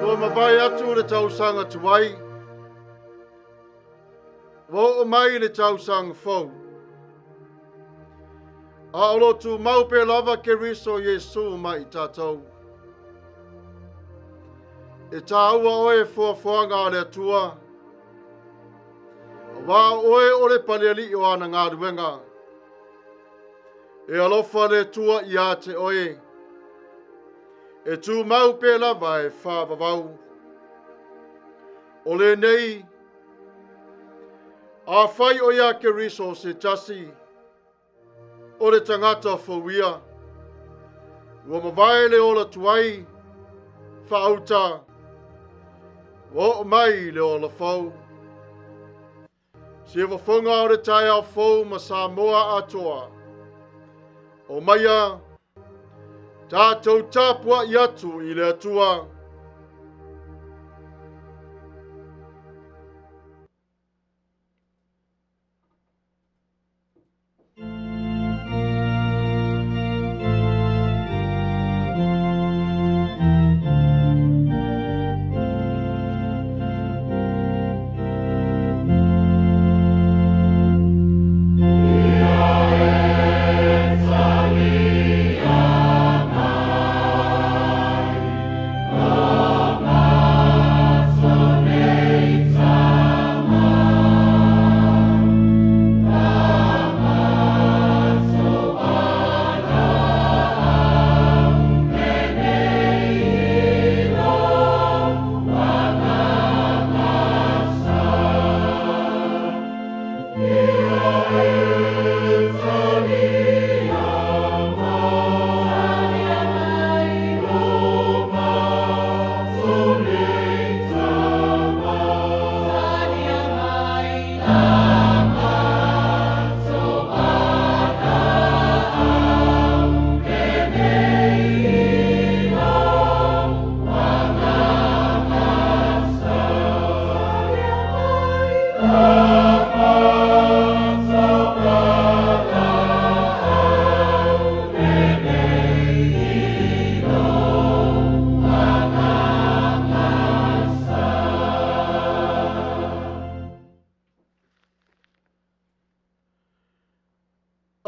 Ua mavae atu le tausaga tuai, ua oo mai le tausaga fou. A o lo o tumau pea lava Keriso Iesu ma i tatou. E tāua oe fuafuaga a le Atua, aua o oe o le palealii o ana galuega. E alofa le Atua ia te oe, e tumau pea lava e faavavau. O lenei, afai o ia Keriso se tasi, o le tagata fou ia, ua mavae le ola tuai, faauta, ua oo mai le ola fou. Siufofoga o le taeao fou ma Samoa atoa. Omaia, tatou tapuai atu i le Atua.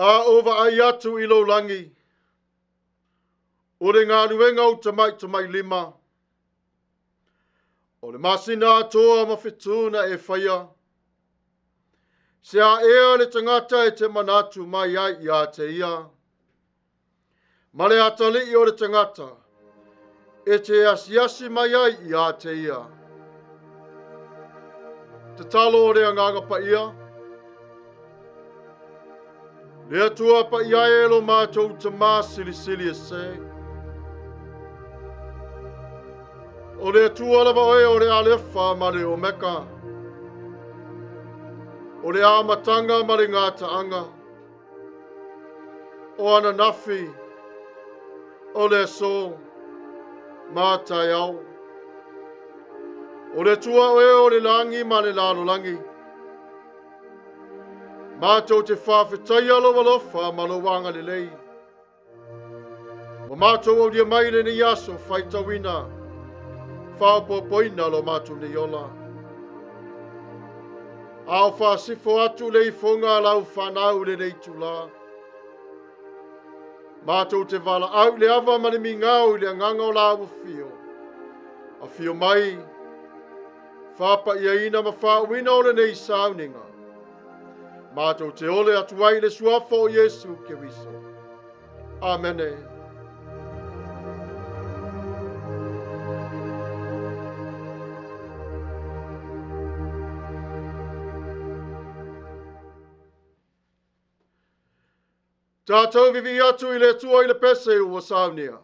A o vaai atu i lou lagi, o le galuega o tamatamailima, o le masina atoa ma fetu na e faia. Se a ea le tagata e te manatu mai ai ia te ia, ma le atalii o le tagata e te asiasi mai ai ia te ia. Tatalo o le Agaga Paia, Le Atua paia e lo matou Tamā silisili ese. O le Atua lava oe o le Alefa ma le Omeka, o le amataga ma le gataaga, o ananafi, o le aso, ma taeao. O le Atua oe o le lagi ma le lalolagi. Matou te faafetaia lou alofa ma lou agalelei. Ua matou aulia mai lenei aso faitauina, faaopoopoina lo matou nei ola. A o faasifo atu le ifoga a lau fanau i lenei itula. Matou te valaau i le ava ma le migao i le agaga o la ua fio. Afio mai, faapaiaina ma faauina o lenei sauniga. Matou te ole atu ai i le suafa o Iesu Keriso. Amene. Tatou vivii atu i le Atua i le pese ua saunia.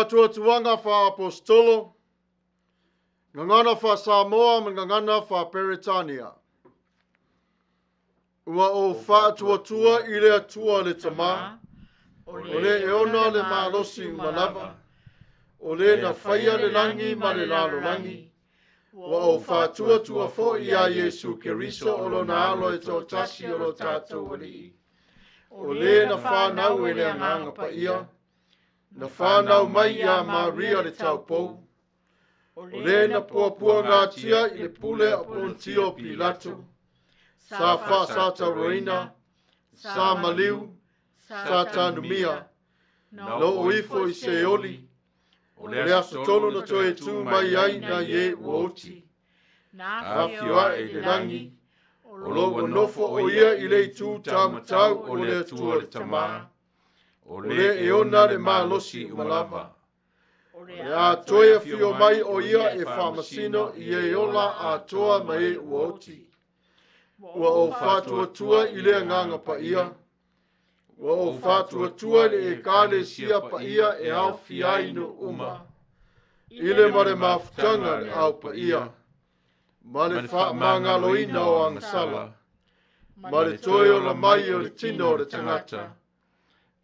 Faatuatuaga Faa-Aposetolo, Gagana Faa-Samoa ma le Gagana Faa-Peretania. Ua ou faatuatua i le Atua le Tama, o le e ona le malosi uma lava, o le na faia le lagi ma le lalolagi, ua ou faatuatua foi iā Iesu Keriso o lona Alo e toatasi o lo tatou Alii, o le na fanau e le Agaga Paia, na fanau mai iā Maria le taupou, o le na puapuagatia i le pule a Pontio Pilato, sa faasatauaina, sa maliu, sa tanumia, na oo ifo i Seoli, o le aso tolu na toe tu mai ai nai e ua oti, na afio ae i le lagi, o lo ua nofo o ia i le itu taumatau o le Atua le Tama, o le e ona le malosi uma lava. O le a toe afio mai o ia e faamasino i e ola atoa ma e ua oti. Ua ou faatuatua i le Agaga Paia, ua ou faatuatua i le Ekalesia Paia e aofia ai nuu uma, i le ma le mafutaga le Au Paia, ma le faamagaloina o agasala, ma le toe ola mai o le tino o le tagata,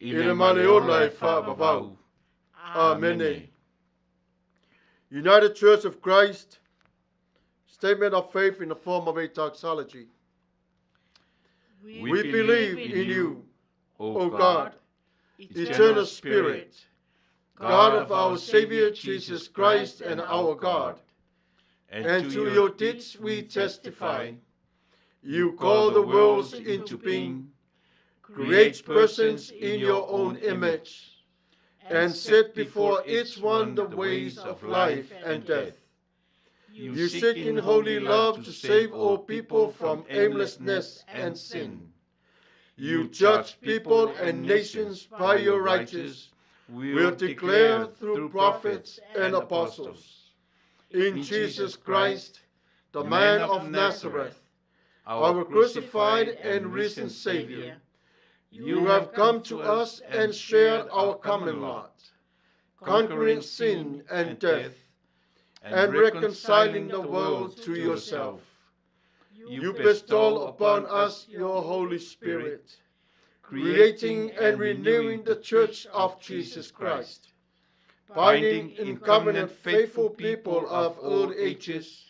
i le ma le ola e faavavau. Amene. United Church of Christ, Statement of Faith in the form of a doxology. We believe in you, O God, eternal Spirit, God of our Savior Jesus Christ and our God, and to your deeds we testify. You call the worlds into being, create persons in your own image, and set before each one the ways of life and death. You seek in holy love to save all people from aimlessness and sin. You judge people and nations by your righteous will declare through prophets and apostles. In Jesus Christ, the man of Nazareth, our crucified and risen Savior, you have come to us and shared our common lot, conquering sin and death, and reconciling the world to yourself. You bestow upon us your Holy Spirit, creating and renewing the Church of Jesus Christ, binding in covenant faithful people of all ages,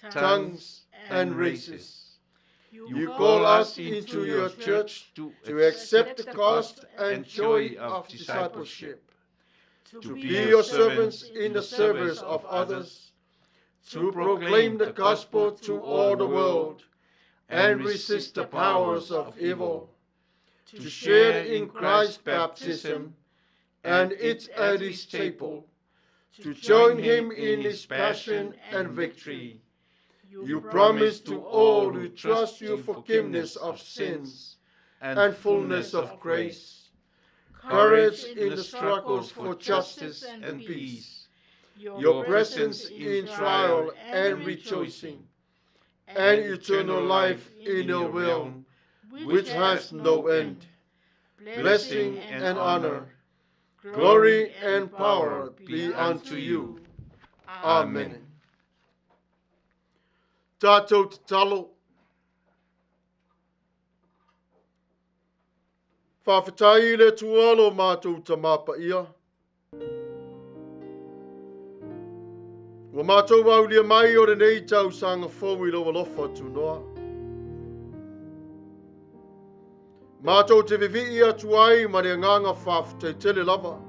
tongues, and races. You call us into your church to accept the cost and joy of discipleship, to be your servants in the service of others, to proclaim the gospel to all the world and resist the powers of evil, to share in Christ's baptism and its at his table, to join him in his passion and victory. You promise to all who trust you forgiveness of sins and fullness of grace, courage in the struggles for justice and peace, your presence in trial and rejoicing, and eternal life in your realm, which has no end. Blessing and honor, glory and power be unto you. Amen. Tātou tatalo. Faafetai i le Atua lo matou Tama Paia. Ua matou aulia mai o lenei tausaga fou i lou alofa tunoa. Matou te vivii atu ai ma le agaga faafetai tele lava.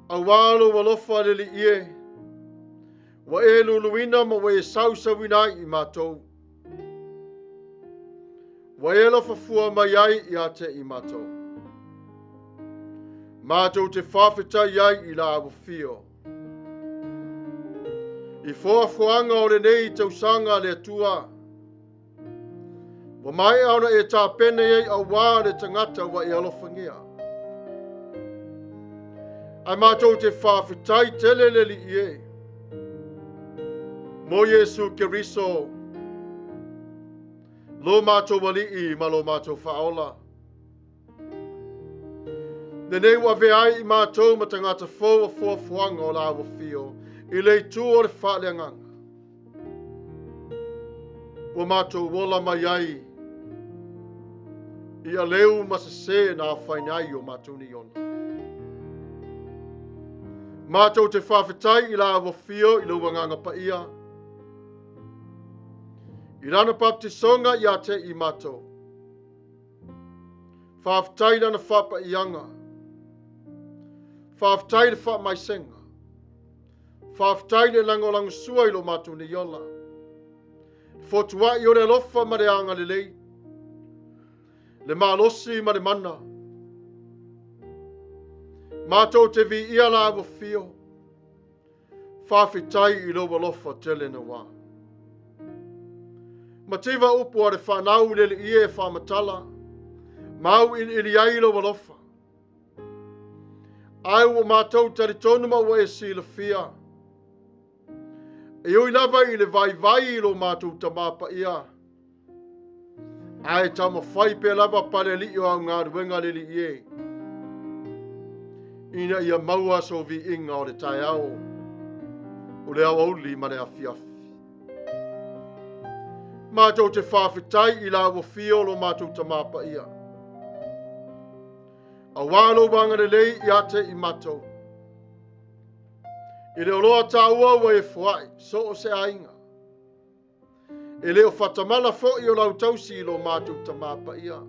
Auā lou alofa le Alii e, ua e luluina ma ua e sausauina ai i matou. Ua e alofa fua mai ai ia te i matou. Matou te faafetai ai i la afio. I foafoaga o lenei tausaga a le Atua, Ua maea ona e tapena i ai auā le tagata ua e alofagia. Ae matou te faafetai tele le Alii e, mo Iesu Keriso, lo matou Alii ma lo matou Faaola. Lenei ua avea ai i matou ma tagata fou o fuafuaga o la afio i le itu o le faaleagaga. Ua matou ola mai ai i aleu ma sesē na afaina ai o matou nei ola. Matou te faafetai i la afio i lou Agaga Paia, i lana baptisoga ia te i matou. Faafetai i lana faapaiaga. Faafetai i le faamaisega. Faafetai i le lagolagosua i lo matou nei ola. Fotuai o le alofa ma le agalelei, le malosi ma le mana. Matou te viia la afio. Faafetai i lou alofa tele na wā. Mativa upu a le whanau le le ie whaamatala. Mau ili ai lou alofa. Ai ua mātou talitonu ma ua e silafia. E ui lava i le vaivai i lo mātou tamā paia. Ae taumafai pea lava palealii o au galuega le alii e. Ina ia maua so viiga o le taeao, o le aoauli ma le afiafi. Matou te faafetai i la ua fio lo matou tamā paia. Auā lou agalelei ia te i matou. I le oloa tāua ua e foai, so o se aiga. E le o fatamala foi o lau tausi i lo matou tamā paia.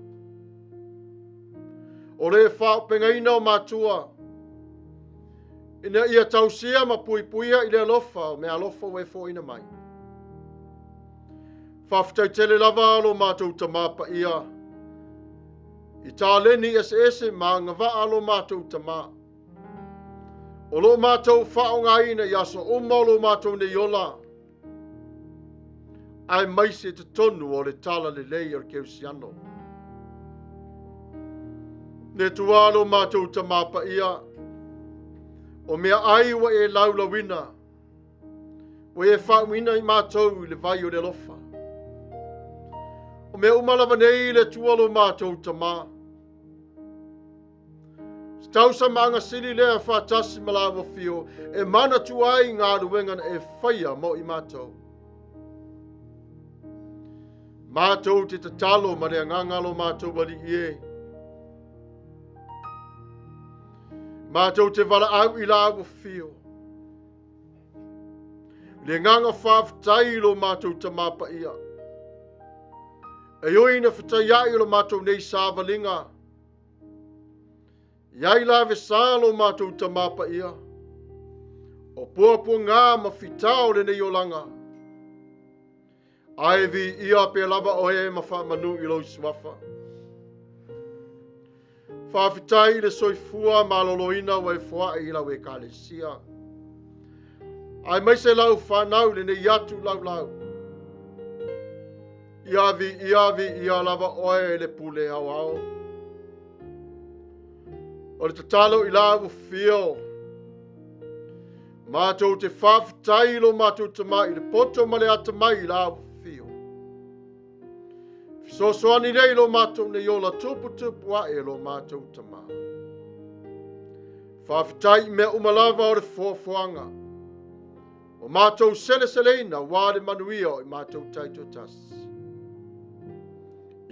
O le faaopegaina o matua, ina ia tausia ma puipuia i le alofa o mea alofa ua e foaina mai. Faafetai tele lava lo matou tamā paia. I taleni eseese ma agavaa lo matou tamā. O lo matou faaaogaina i aso uma o lo matou nei ola. Aemaise totonu o le talalelei o le Kerisiano. Le Atua lo matou tamā paia, o mea ai ua e laulauina, ua e faauina i matou i le vai o le alofa. O mea uma lava nei le Atua lo matou tamā. Se tausamaaga sili lea faatasi ma la ua fio e manatu ai galuega na e faia mo i matou. Matou te tatalo ma le agaga lo matou alii e. Matou te valaau i la ua fio. Le agaga faafetai i lo matou tamā paia. E ui ina fetaiai o lo matou nei savaliga. Iai la vesa lo matou tamā paia. O puapuaga ma fitā o lenei olaga. Ae viia pea lava oe ma faamanu i lou suafa. Faafetai i le soifua maloloina ua e foai i lau ekalesia. Aemaise lau whanau lenei atu laulau. Ia viia viia lava oe le pule aoao. O le tatalo i la ua fio. Mātou te faafetai i lo mātou tamā i le poto ma le atamai i la ua fio. Fesoasoani lea i lo mātou nei ola tuputupu ae lo mātou tamā. Faafetai i mea uma lava o le fuafuaga. O mātou seleseleina ua le manuia o i mātou taitoatasi.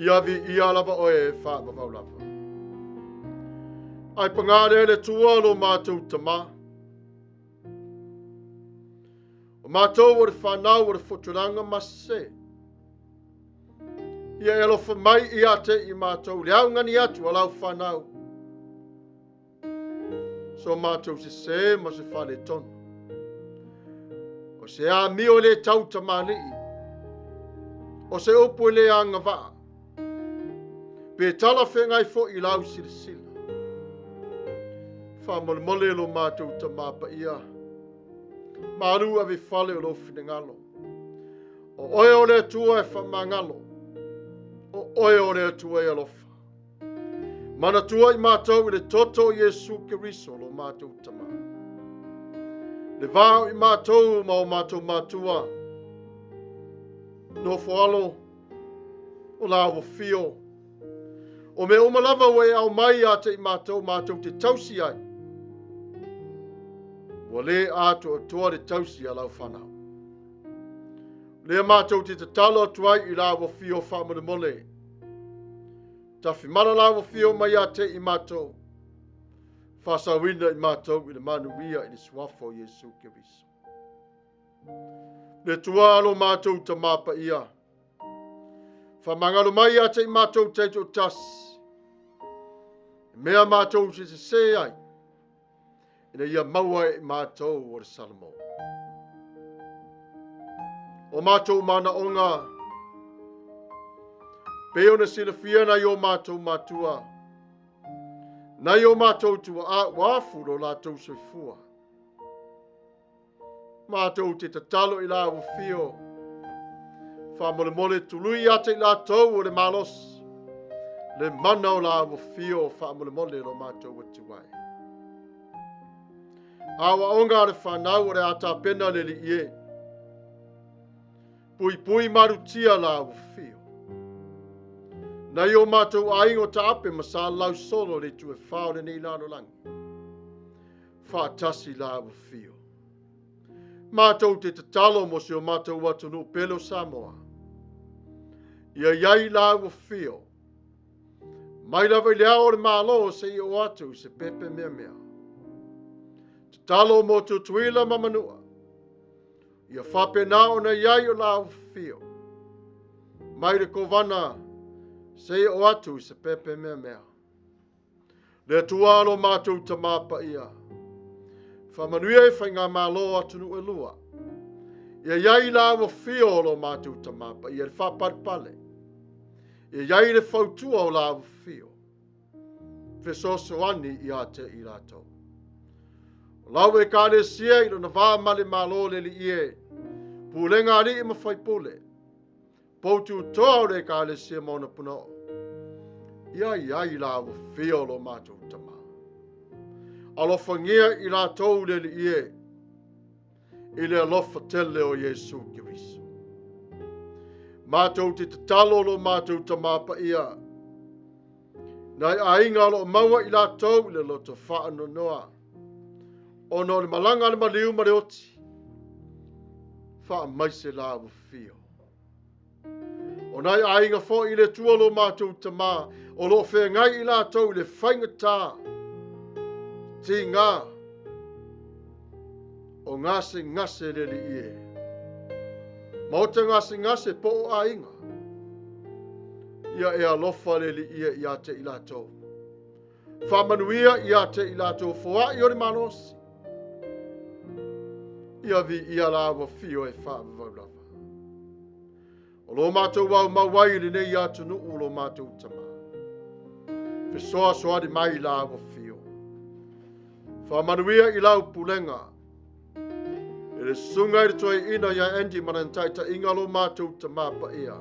Ia viia lava oe e faavavau lava. Ai pagā lea le Atua lo mātou tamā. O mātou o le whanau o le foturaga ma se. Ia e alofa mai ia te i mātou, le augani atu a lau whanau. So mātou sesē ma se faaletonu. O se amio e le tautamalii. O se upu e le agavaa. Pe talafeagai foi i lau silasila. Faamolemole lo mātou tamā paia. Malu ave fale o lou finagalo. O oe o le Atua e faamagalo. O oe o le Atua e alofa. Manatua i mātou i le toto o Iesu Keriso lo mātou tamā. Le va o i mātou ma o mātou matua. Nofo alo o la ua fio. O mea uma lava ua e aumai ia te i matou, matou te tausi ai. Ua le atoatoa le tausi a lau fanau. Lea matou te tatalo atu ai i lau afio faamolemole. Tafimala lau afio mai ia te i matou. Faasauina i matou i le manuia i le suafa o Iesu Keriso. Le Atua lo matou Tamā Paia, faamagalo mai ia te i matou taitoatasi, i mea matou te sesē ai, ina ia maua e i matou o le Salamo. O matou manaoga, pei ona silafia nai o matou matua, nai o matou tuaa ua afu lo latou soifua. Matou te tatalo i lau afio, faamolemole tului ia te i latou o le malosi, le mana o lau afio faamolemole lo matou atu ai. Aoaoga a le fanau o le a tapena le Alii e. Puipui malutia lau afio. Nai o matou aiga o Taape ma Salalau solo le itu e wha o lenei lalolagi. Faatasi lau afio. Matou te tatalo mo si o matou atunuu pele o Samoa. Ia iai lau afio. Mai lava i le ao o le Malo seia oo atu i se pepe meamea. Tatalo mo Tutuila ma Manua. Ia faapena ona iai o lau afio. Mai le Kovana seia oo atu i se pepe meamea. Le Atua lo matou Tamā Paia. Faamanuia i faigamalo o atunuu e lua. Ia iai lau afio o lo matou Tamā Paia le faapalepale. Ia iai le fautua o lau afio. Fesoasoani ia te i latou. O lau Ekalesia i lona va ma le Malo le Alii e. Pulega alii ma faipule. Poututoa o le Ekalesia ma ona punouo. Ia iai lau afio o lo matou Tamā. Alofagia i latou le Alii e, i le alofa tele o Iesu Keriso. Matou te tatalo lo matou Tamā Paia, nai aiga o lo o maua i latou i le loto faanoanoa, ona o le malaga a le maliu ma le oti, faamaise lau afio. O nai aiga foi i le Atua lo matou Tamā, o lo o feagai i latou i le faigata, tiga, o gasegase le Alii e. Maota gasegase po o aiga. Ia e alofa le Alii e ia te i latou. Faamanuia ia te i latou foai o le malosi. Ia viia lau afio e faavavau lava. O lo matou aumau ai i lenei atunuu o lo matou Tamā. Fesoasoani mai lau afio. Faamanuia i lau pulega. I le susuga i le toeaina ia Andy ma lana taitaiga lo matou Tamā Paia.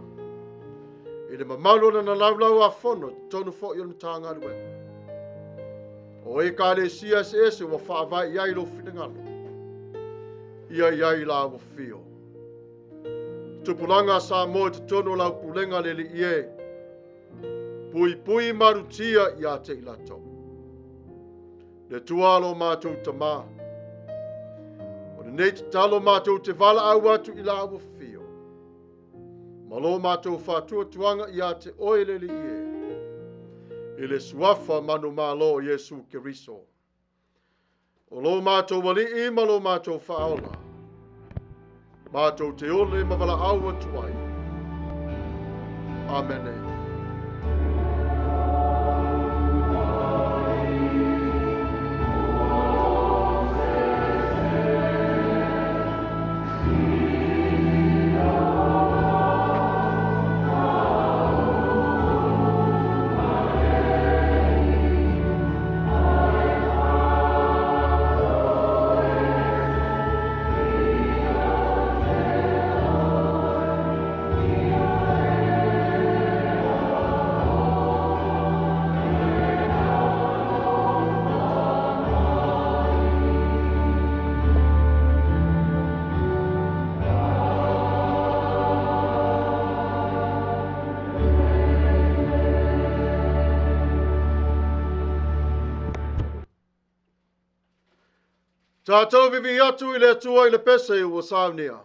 I le mamalu o lana laulau a fono, totonu foi o le Matagaluega. O Ekalesia eseese ua faavae i ai lou finagalo. Ia iai lau afio. Tupulaga a Samoa i totonu o lau pulega le Alii e. Puipui malutia ia te i latou. Le Atua lo matou Tamā. O lenei tatalo matou te valaau atu i lau afio. Ma lo matou faatuatuaga ia te oe le Alii e. I le suafa manumalo o Iesu Keriso. O lo matou Alii ma lo matou Faaola. Matou te ole ma valaau atu ai. Amene. Tatou vivii atu i le Atua i le pese ua saunia.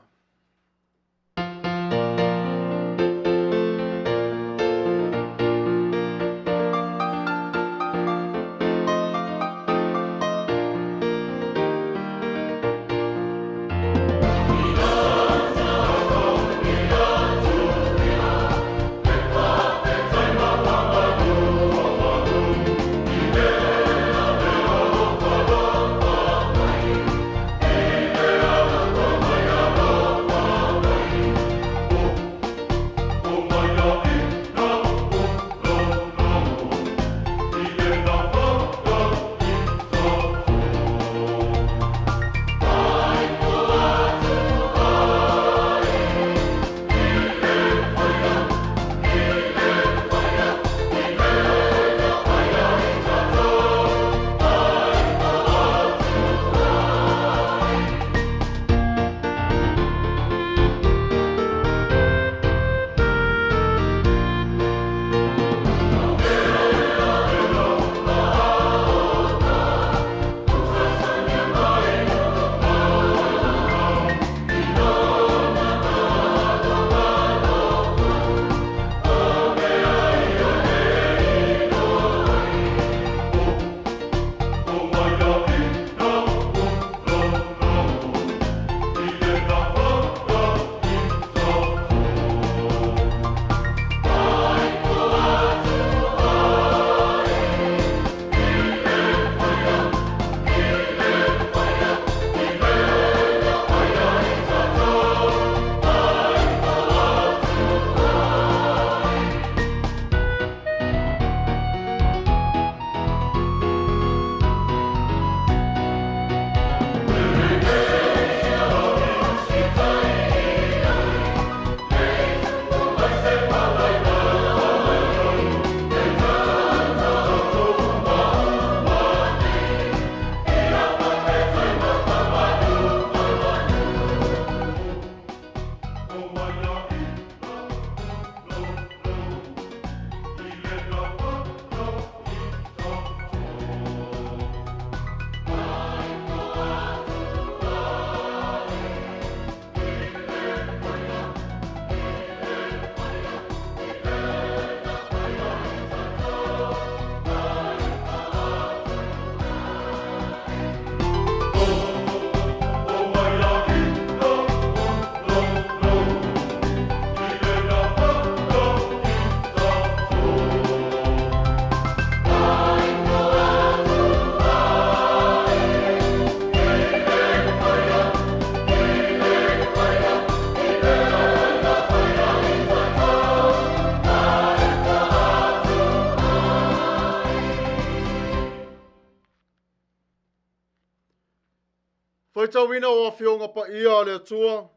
Faitauina o Afioga Paia a le Atua,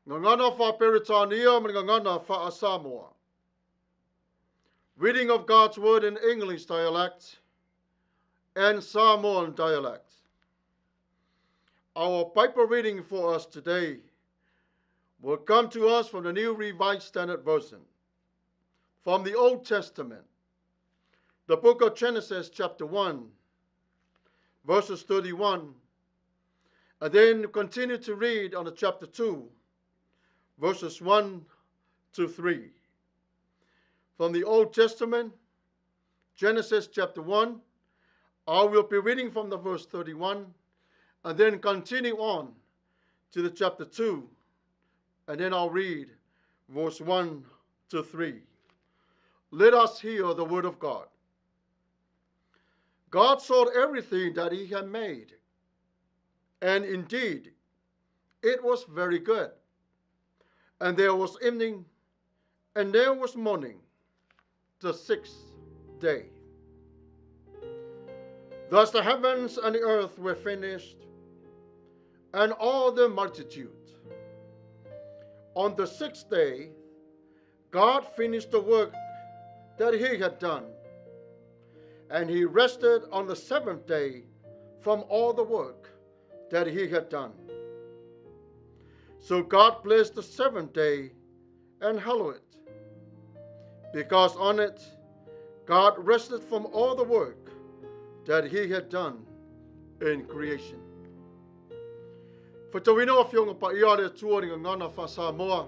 Gagana Faa-Peretania ma le Gagana Faa-Samoa. Reading of God's Word in English dialect and Samoan dialect. Our Bible reading for us today will come to us from the New Revised Standard Version, from the Old Testament, the book of Genesis, chapter 1, verses 31, and then continue to read on the chapter 2, verses 1 to 3. From the Old Testament, Genesis chapter 1, I will be reading from the verse 31, and then continue on to the chapter 2, and then I'll read verse 1 to 3. Let us hear the word of God. God saw everything that he had made, and indeed, it was very good. And there was evening, and there was morning, the sixth day. Thus the heavens and the earth were finished, and all the multitude. On the sixth day, God finished the work that he had done, and he rested on the seventh day from all the work that he had done. So God blessed the seventh day and hallowed it, because on it God rested from all the work that he had done In Creation. Faitauina o Afioga Paia a le Atua i le Gagana Faa-Samoa.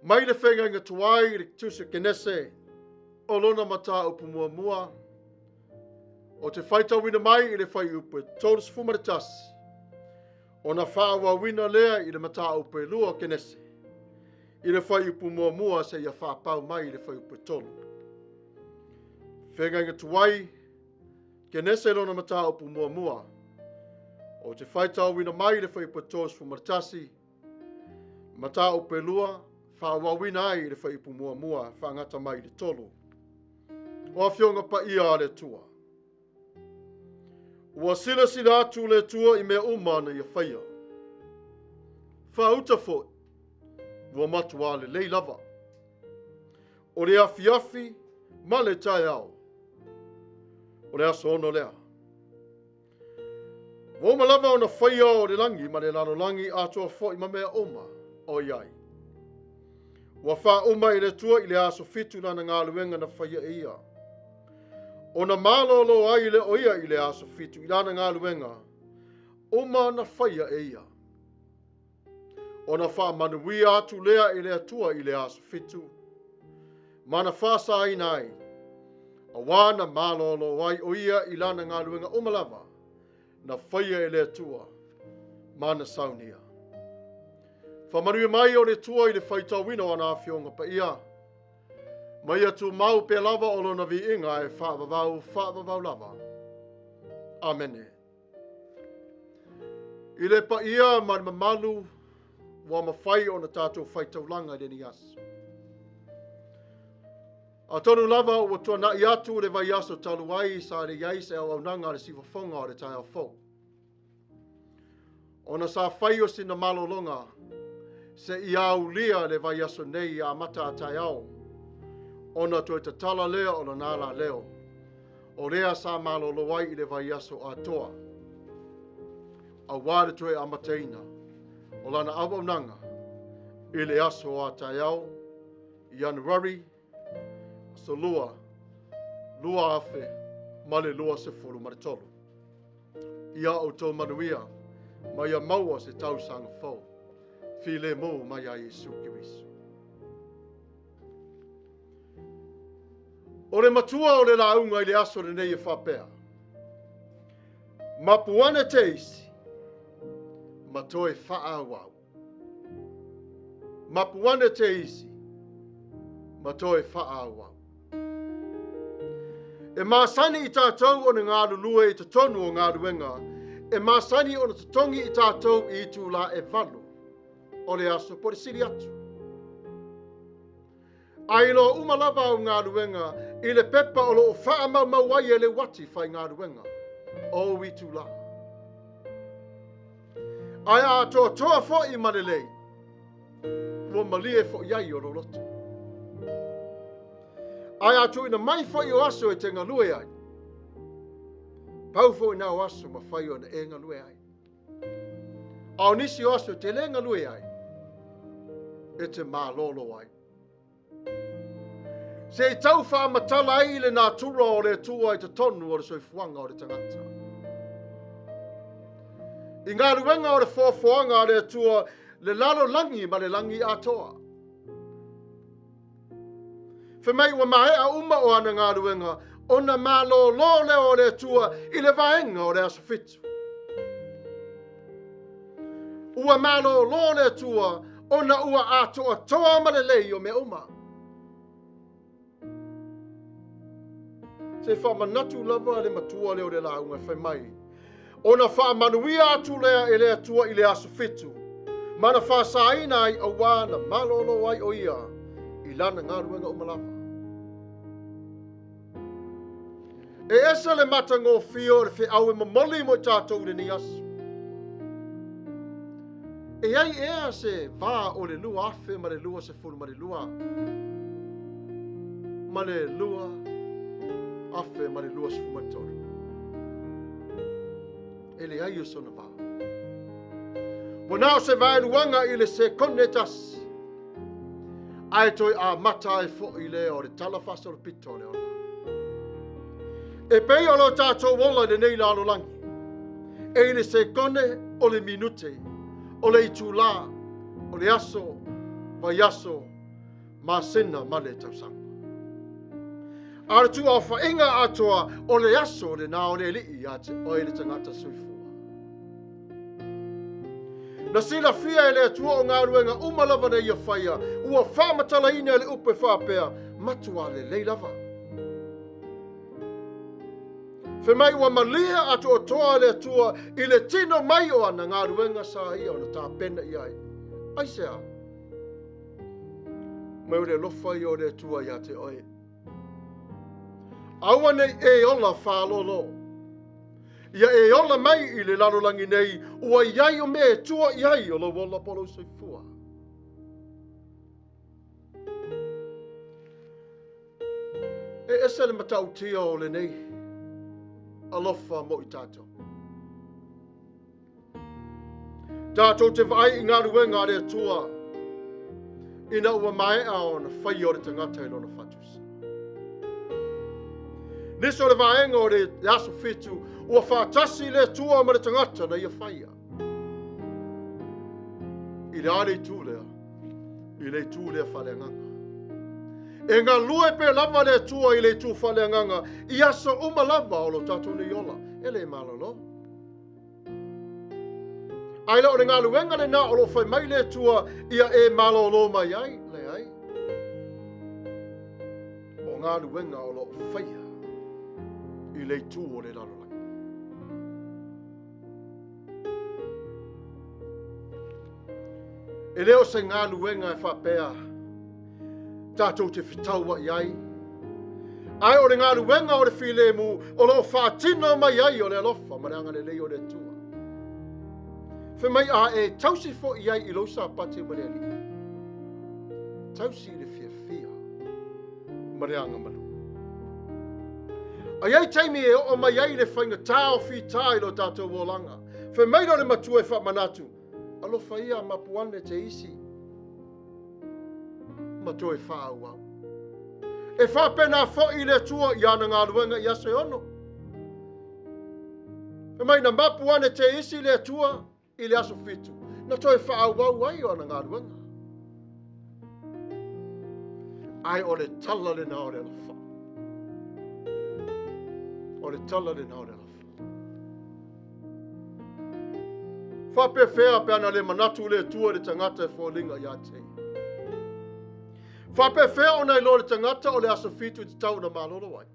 Mai le feagaiga tuai i le Tusi Kenese o lona mataupu muamua, o te faitauina mai i le fuaiupu e 31, ona faaauauina lea i le mataupu e 2 o Kenese, i le fuaiupu muamua seia faapau mai i le fuaiupu e 3. Feagaiga tuai, Kenese lona mataupu muamua, o te faitauina mai i le fuaiupu e 31, mataupu e 2, faaauauina ai i le fuaiupu muamua, faagata mai i le 3. O Afioga Paia a le Atua, ua silasila atu le Atua i mea uma na ia faia. Faauta foi, ua matuā lelei lava. O le afiafi ma le taeao, o le aso 6 lea. Ua uma lava ona faia o le lagi ma le lalolagi atoa foi ma mea uma o i ai. Ua faauma i le Atua i le aso 7 lana galuega na faia e ia. Ona malolo ai lea o ia i le aso 7 i lana galuega uma na faia e ia. Ona faamanuia atu lea i le Atua i le aso 7, ma na faasaina ai, auā na malolo ai o ia i lana galuega uma lava na faia e le Atua ma na saunia. Faamanuia mai o le Atua i le faitauina o ana afioga paia, ma ia tumau pea lava o lona viiga e faavavau faavavau lava. Amene. I le paia ma le mamalu ua mafai ona tatou faitaulaga i lenei aso. Atonu lava ua tuanai atu le vaiaso talu ai sa le i ai se auaunaga a le siufofoga o le taeao fou. Ona sa fai o sina malologa se i aulia le vaiaso nei amata a taeao, ona toe tatala lea o lona alaleo, o lea sa malolo ai i le vaiaso atoa, auā le toe amataina o lana auaunaga i le aso a taeao, Ianuari, aso 2, 2023. Ia outou manuia, ma ia maua se tausaga fou, filemu mai ia Iesu Keriso. O le matua o le lauga i le aso lenei e faapea, Mapu ane te isi, ma toe faaauau. Mapu ane te isi, ma toe faaauau. E masani i tātou ona galulue i totonu o galuega, e masani ona totogi i tātou i itulā e 8 o le aso po o le sili atu. A iloa uma lava au galuega i le pepa o lo o faamaumau ai e le uati faigaluega o ou itulā. Ae a atoatoa foi ma lelei, ua malie foi ai o lou loto. Ae a tuuina mai foi o aso e te galue ai, pau foi na o aso mafai ona e galue ai. A o nisi o aso e te le galue ai, e te malolo ai. Se i tau faamatala ai le natura o le Atua i totonu o le soifuaga o le tagata. I galuega o le foafoaga a le Atua, le lalolagi ma le lagi atoa. Fai mai ua maea uma o ana galuega, ona malolo lea o le Atua i le vaega o le aso 7. Ua malolo le Atua ona ua atoatoa ma lelei o mea uma. Se faamanatu lava le matua lea o le lauga e fai mai, ona faamanuia atu lea e le Atua i le aso 7, ma na faasaina ai auā na malolo ai o ia i lana galuega uma lava. E ese le matagofie o le feau e momoli mo i tātou i lenei aso. E ai ea se vā o le 2022 ma le 2023? E leai o sona vā. Ua na o se vaeluaga i le sekone e tasi, ae toe amata ai foi lea o le tala faasolopito o le ola. E pei o lo tatou ola i lenei lalolagi, e i le sekone o le minute, o le itulā, o le aso, vaiaso, masina ma le tausaga. A o le tuuaofaiga atoa o le aso lena o le Alii ia te oe le tagata soifua. Na silafia e le Atua o galuega uma lava na ia faia, ua faamatalaina e le upu e faapea, Matua lelei lava. Fai mai ua malie atoatoa le Atua i le tino mai o ana galuega sa ia ona tapena i ai. Aisea? Mai o le alofa ia o le Atua ia te oe. Aua ne i e ola faalolo. Ia e ola mai i le lalolagi nei, ua i ai o mea e tua i ai o lou ola po o lou soifua. E ese le matautia o lenei alofa mo i tatou. Tatou te vaai i galuega a le Atua ina ua maea ona faia o le tagata i lona faatusa. Nisi o le vaega o le aso fitu ua faatasi le Atua ma le tagata na ia faia. I le a le itu lea? I le itu lea faaleagaga. E galue pea lava le Atua i le itu faaleagaga i aso uma lava o lo tatou nei ola. E le malolo. Ae le o le galuega lena o lo o fai mai le Atua ia e malolo mai ai, leai. O galuega o lo o faia i le itu o le lalolagi. E le o se galuega e faapea tatou te fetaua'i ai, ae o le galuega o le filemu o lo o faatino mai ai o le alofa ma le agalelei o le Atua. Fai mai a e tausi foi ai i lou Sapati ma le Alii, tausi i le fiafia ma le agamalu. A i ai taimi e oo mai ai le faigata o fita i lo tatou olaga, fai mai lea o le matua e faamanatu, alofa ia mapu ane te isi ma toe faaauau. E faapena foi le Atua i ana galuega i aso e ono. Fai mai na mapu ane te isi le Atua i le aso fitu, na toe faaauau ai o ana galuega. Ae o le tala lena o le alofa. O le tala lena o le alofa. Faapefea pe ana le manatu le Atua i le tagata e foliga ia te ia. Faapefea ona iloa le tagata o le aso fitu e tatau ona malolo ai.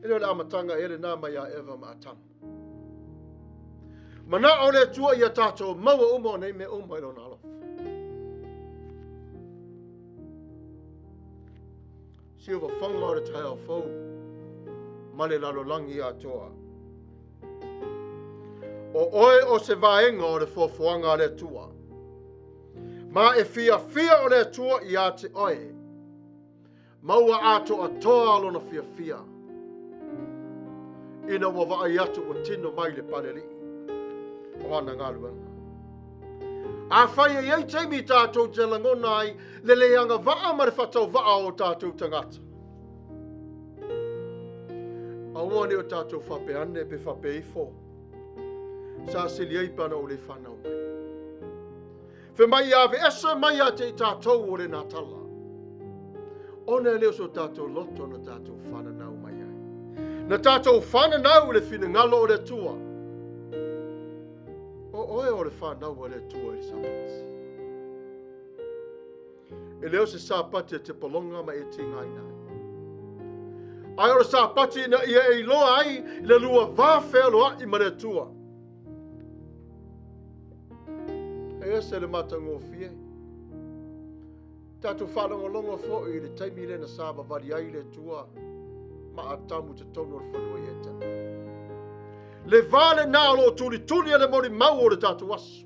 E le o le amataga ea lena mai ia Eva ma Atamu. Manao le Atua ia tatou maua uma o nei mea uma i lona alofa. Siufafaga o le taeao fou ma le lalolagi atoa. O oe o se vaega o le foafoaga a le Atua. Ma e fiafia o le Atua ia te oe. Ma ua atoatoa lona fiafia ina ua vaai atu ua tino mai le palealii o ana galuega. Afai e i ai taimi tatou te lagona ai le le agavaa ma le faatauvaa o tatou tagata, aua ne i o tatou faapea ane pe faapea ifo, sa sili ai pe ana ou le fanau mai. Fai mai ia aveese mai ia te i tatou o le Natala, ona e le o so tatou loto na tatou fananau mai ai. Na tatou fananau i le finagalo o le Atua. O oe o le fanau a le Atua i le Sapati. E le o se Sapati e te pologa ma e tigaina ai. Ae o le Sapati ina ia e iloa ai le lua va fealoa'i ma le Atua. E ese le matagofie. Tatou faalogologo foi i le taimi lea na savavali ai le Atua ma Atamu i totonu o le fanua i Etene. Le va lena o lo o tulituli e le molimau o le tatou aso.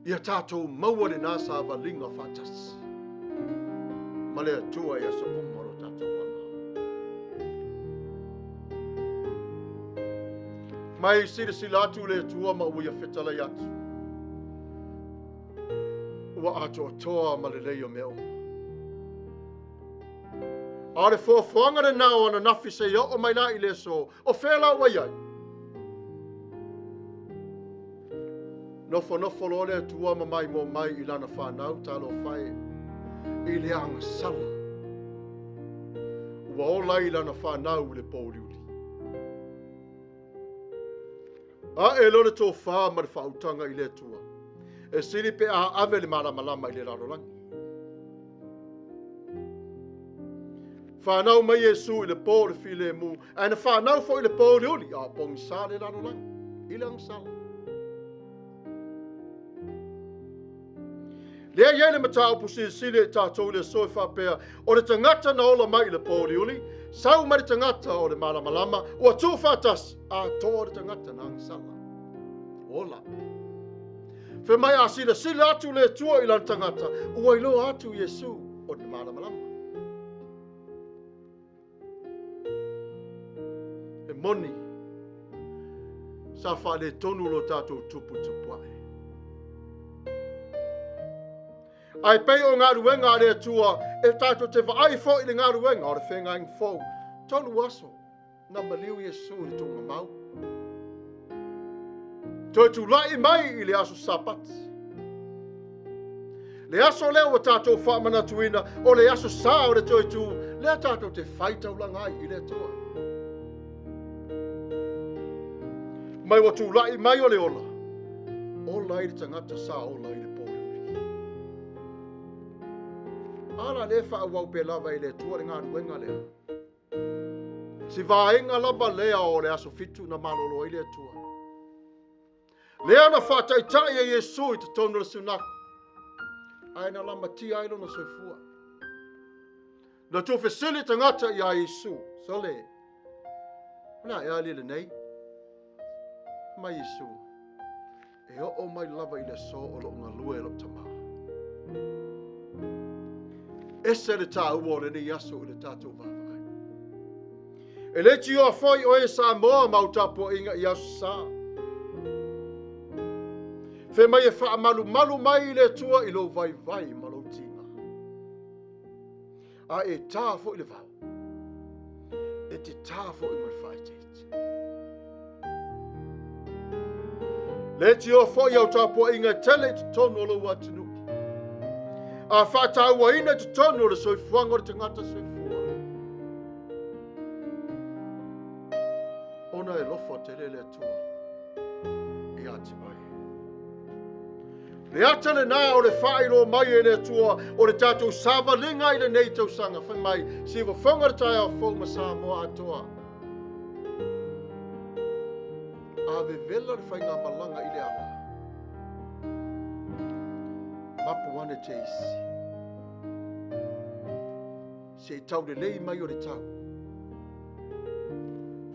Ia tatou maua lena savaliga faatasi ma le Atua i aso uma o lo tatou ola. Mai silasila atu le Atua ma ua ia fetalai atu. Ua atoatoa ma lelei o mea uma. A o le foafoaga lena o ananafi seia oo mai la i le aso, o fea la ua i ai? Nofonofo loa le Atua ma maimoa mai i lana fanau, talofa e, i le agasala. Ua ola ai lana fanau i le pōuliuli. Ae loa le tofa ma le faautaga i le Atua, e sili pe a ave le malamalama i le lalolagi. Fanau mai Iesu i le po o le filemu, ae na fanau foi i le pōuliuli, a o pogisa le lalolagi, i le agasala. Lea e i ai le mataupu silisili i tatou i le aso e faapea, o le tagata na ola mai i le pōuliuli, sau mai le tagata o le malamalama, ua tuufaatasi, atoa le tagata na agasala. Ola. Fai mai a silasila atu le Atua i lana tagata, ua iloa atu Iesu o le malamalama. E moni, sa faaletonu lo tatou tupu tupuae. Ae pei o galuega a le Atua, e tatou te vaai foi i le galuega o le feagaiga fou. 3 aso na maliu Iesu i le tuugamau. Toe tulai mai i le aso Sapati. Le aso lea ua tatou faamanatuina, o le aso sa o le toe tu, lea tatou te fai taulaga ai i le Atua. Mai ua tulai mai o le ola, ola ai le tagata sa ola i le pōuliuli. A la lea faaauau pea lava e le Atua le galuega lea. Si vaega lava lea o le aso 7 na malolo ai le Atua. Lea na faataitai e Iesu i totonu o le sunaku, ae na lamatia ai lona soifua. Na tuufesili tagata iā Iesu, sole, o le a ea alii lenei? Mai Iesu, e oo mai lava i le aso o loo galue lou tamā. Ese le tāua o lenei aso i le tatou vaavaai. E le tioa foi oe Samoa ma au tapuaiga i aso sa. Fai mai e faamalumalu mai le Atua i lou vaivai ma lou tiga. A e tā foi le vao, e te tā foi ma le faaeteete. Le tioa foi au tapuaiga e tele i totonu o lou atunuu. A faatauaina i totonu o le soifuaga o le tagata soifua. Ona e alofa tele le Atua ia te oe. Le ata lenā o le faailoa mai e le Atua o le tatou savaliga i lenei tausaga. Fai mai, siufofoga le taeao fou ma Samoa atoa. A vevela le faigamalaga i le ala. Mapu ane te isi. Se i taulelei mai o le tau.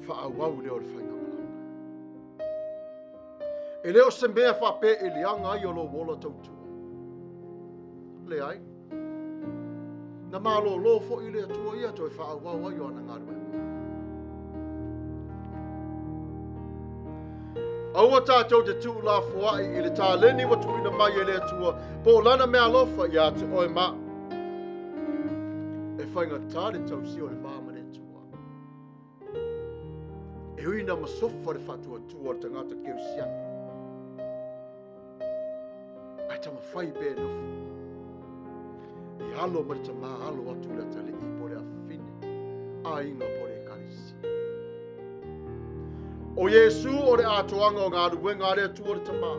Faaauau lea o le faigamalaga. E le o se mea faapea e leaga ai o lou ola tautua. Leai. Na malōlō foi le Atua ia toe faaauau ai o ana galuega. Aua tatou te tuulafoai i le taleni ua tuuina mai e le Atua po o lana meaalofa ia te oe ma e faigata le tausia o le va ma le Atua. E ui ina masofa le faatuatua o le tagata kerisiano, ae taumafai pea e nofo e alo ma le tamā alo atu le atalii po o le afafine, aiga po o le ekalesia. O Iesu o le atoaga o galuega a le Atua le Tamā.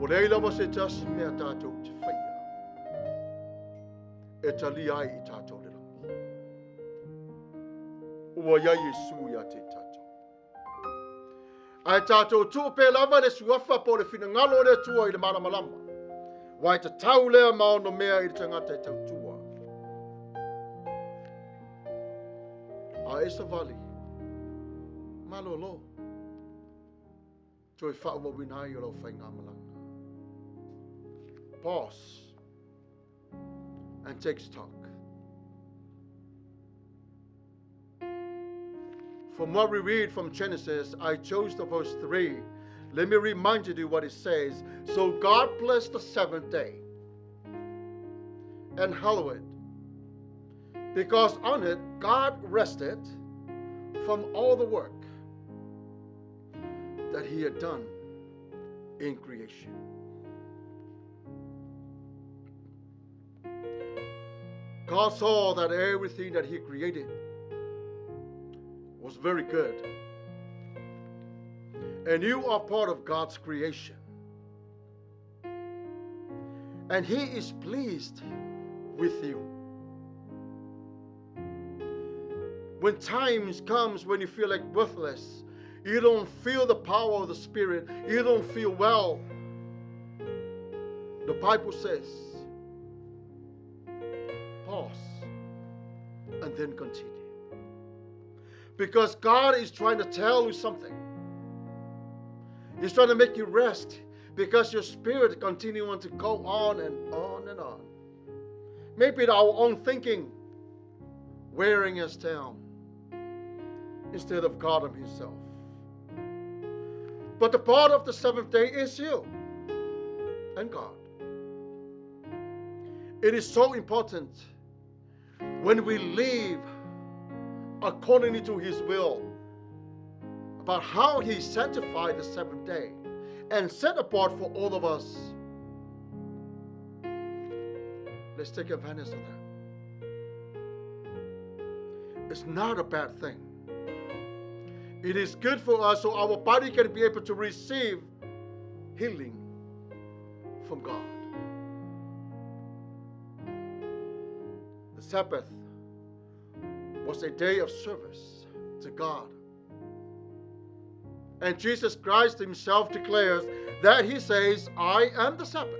Ua leai lava se tasi mea tatou te faia e talia ai i tatou le lagi. Ua i ai Iesu ia te tatou. Ae tatou tuu pea lava le suafa po o le finagalo o le Atua i le malamalama. Aua e tatau lea ma ono mea i le tagata e tautua. A e savali, malolo, toe faaauauina ai o lau faigamalaga. Pause and take stock. From what we read from Genesis, I chose the verse 3. Let me remind you what it says. So God blessed the seventh day. and hallow it, because on it God rested from all the work that he had done in creation. God saw that everything that he created was very good. And you are part of God's creation. And he is pleased with you. When times comes when you feel like worthless, you don't feel the power of the Spirit, you don't feel well, the Bible says, pause and then continue. Because God is trying to tell you something. He's trying to make you rest because your spirit continues to go on and on and on. Maybe our own thinking wearing us down instead of God himself. But the part of the seventh day is you and God. It is so important when we live according to his will about how he sanctified the seventh day and set apart for all of us. Let's take advantage of that. It's not a bad thing. It is good for us so our body can be able to receive healing from God. The Sabbath was a day of service to God. And Jesus Christ himself declares that he says, I am the Sabbath,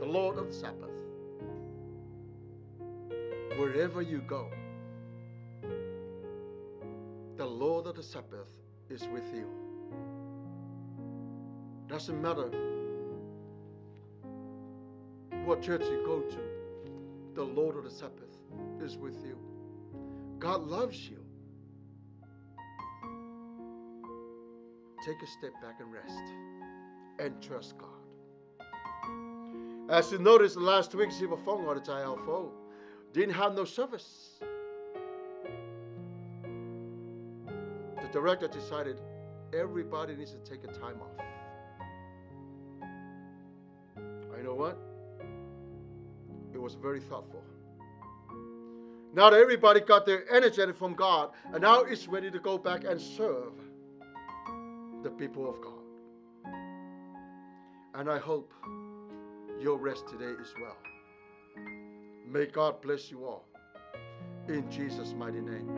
the Lord of the Sabbath. Wherever you go, the Lord of the Sabbath is with you. Doesn't matter what church you go to, the Lord of the Sabbath is with you. God loves you. Take a step back and rest and trust God. As you noticed last week, Siva didn't have no service. The director decided everybody needs to take a time off. You know what? It was very thoughtful. Now that everybody got their energy from God, and now it's ready to go back and serve the people of God. And I hope you'll rest today as well. May God bless you all. In Jesus' mighty name.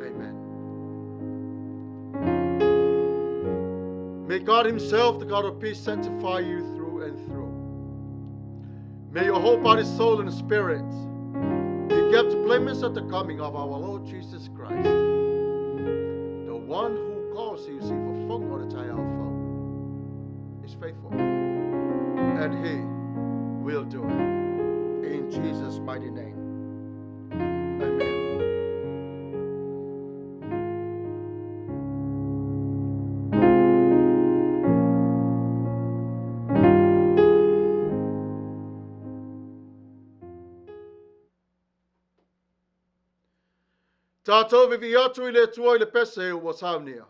Amen. May God himself, the God of peace, sanctify you through and through. May your whole body, soul, and spirit be kept blameless at the coming of our Lord Jesus Christ. The one who calls you is faithful, and he will do it. In Jesus' mighty name. Amen. Tātou vivi atu i le Atua i le pese ua saunia.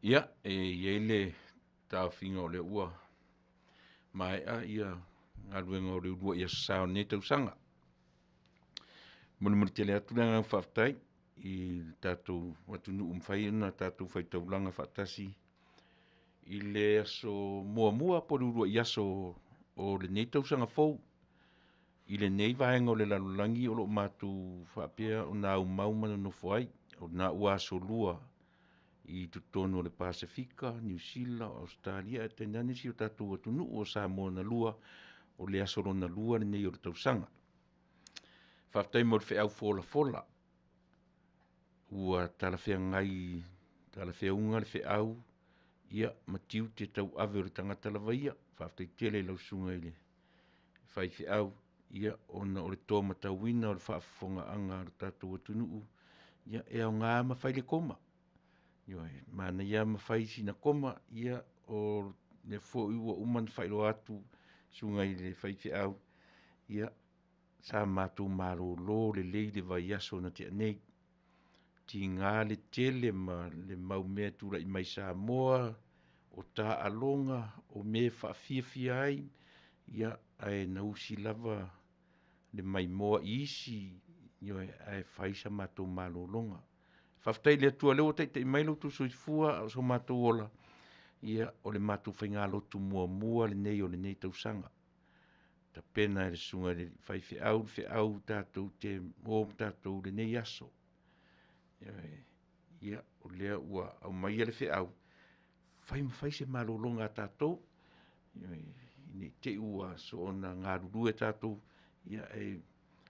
Ia, e i ai le taofiga o lea ua maea ia galuega o le uluai aso sa o lenei tausaga. Molimoli tele atu le agaga faafetai i le tatou atunuu mafai ona tatou faitaulaga faatasi i le aso muamua po o le uluai aso o lenei tausaga fou. I lenei vaega o le lalolagi o lo o matou faapea ona aumau ma nonofo ai, o lena ua asolua i totonu o le Pasefika, Niu Sila, Ausetalia ae tainane si o tatou atunuu o Samoa na lua, o le aso lona lua lenei o le tausaga. Faafetai mo le feau folafola ua talafeagai, talafeauga le feau ia ma tiute tauave o le tagata lava ia. Faafetai tele i lau susuga i le faifeau, ia ona o le to matauina o le faafofogaaga a lo tatou atunuu, ia e aoga ma fai le koma. Ioe, manaia lava ma fai sina koma, ia o lea foi ua uma ona faailoa atu i le susuga i le faifeau, ia sa matou malolo lelei le vaiaso na tea nei. Tiga le tele ma le mau mea e tulai mai Samoa, o taaloga, o mea e faafiafia ai, ia, ae na usi lava le maimoa i isi, ioe, ae fai sa matou malologa. Faafetai i le Atua o lea ua taitai mai lo outou soifua a o so matou ola, ia, o le matou faigalotu muamua lenei o lenei tausaga. Tapena e le Susuga i le Faifeau le feau tatou te o ma tatou i lenei aso. Ia, o lea ua aumaia le feau, fai ma fai se malologa a tatou, ne i te i ua soona galulue tatou, ia e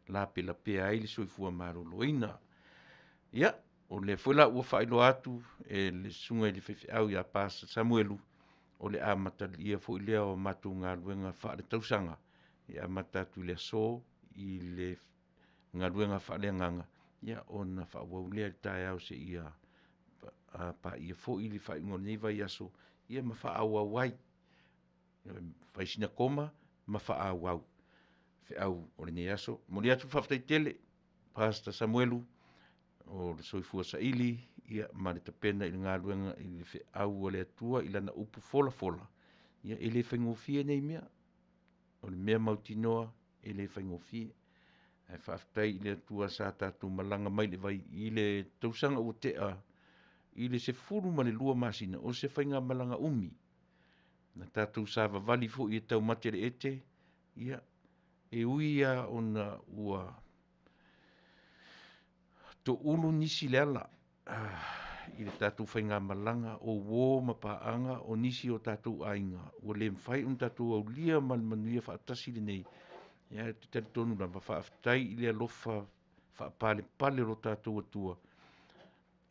lapelapea ai le soifua maloloina. Ia, o lea foi la ua faailoa atu e le Susuga i le Faifeau ia Pastor Samuelu, o le amatalia foi lea o matou galuega faaletausaga e amata atu i le aso i le galuega faaleagaga, ia ona faaauau lea i le taeao seia paia foi le faaiuga o lenei vaiaso, ia ma faaauau ai. Fai sina koma ma faaauau feau o lenei aso. Momoli atu le faafetai tele Pastor Samuelu o le soifua saili ia ma le tapena i le galuega i le feau a le Atua i lana upu folafola, ia e le faigofie nei mea. O le mea mautinoa e le faigofie. Ae faafetai i le Atua sa tatou malaga mai le vai i le tausaga ua tea i le 12 masina o se faigamalaga umi. Na tatou savavali foi e taumate le ete, ia, e ui lava ona ua toulu nisi i le ala i le tatou faigamalaga o uo ma paaga o nisi o tatou aiga ua le mafai ona tatou aulia ma le manuia faatasi lenei, ae ou te talitonu lava, faafetai i le alofa faapalepale o lo tatou Atua,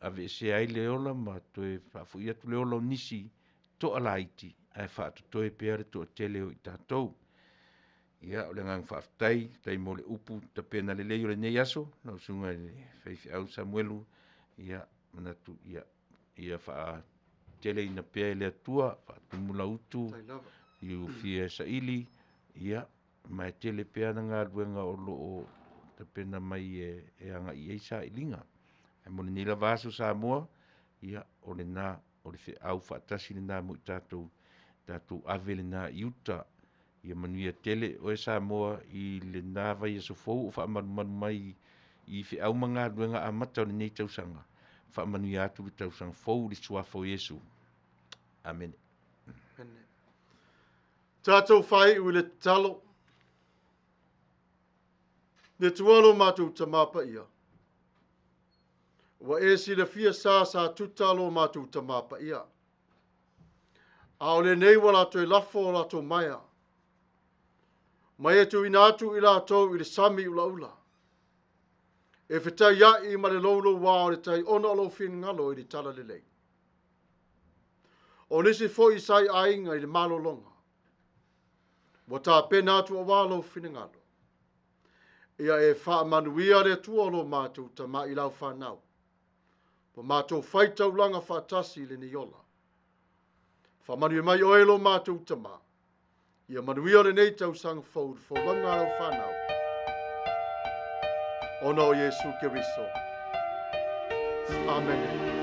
aveesea ai le ola ma toe faafoi atu le ola o nisi toalaiti ae faatotoe pea le toatele o i tatou. Ia, o le agaga faafetai, faafetai mo le upu tapena lelei o lenei aso, lau Susuga i le Faifeau Samuelu, ia manatu ia, ia faateleina pea e le Atua, faatumulautu i ua fia saili, ia, ma e tele pea ana galuega o lo o tapena mai e agai i ai sailiga. Ae mo lenei lava aso Samoa, ia, o lena, o le feau faatasi lena mo i tatou, tatou ave lena i uta. Ia manuia tele oe Samoa i lena vaiaso fou o faamalumalu mai i feau ma galuega amata o lenei tausaga. Faamanuia atu le tausaga fou i le Suafa o Iesu. Amene. Amene. Tatou faaiu i le tatalo. Le Atua lo matou Tamā Paia, ua e silafia sa sa tuta lo matou Tamā Paia. A o lenei ua latou lafo o latou maea, ma e tuuina atu i latou i le sami ulaula, e fetaiai ma le loulouā o le tai ona o lou finagalo i le talalelei. O nisi foi sa i aiga i le malologa, ua tapena atu aua lou finagalo. Ia e faamanuia le Atua o lo matou Tama i lau fanau, ua matou fai taulaga faatasi i lenei ola. Faamanuia mai oe lo matou Tama, ia manuia lenei tausaga fou i le folauga a lau fanau, ona o Iesu Keriso. Amene.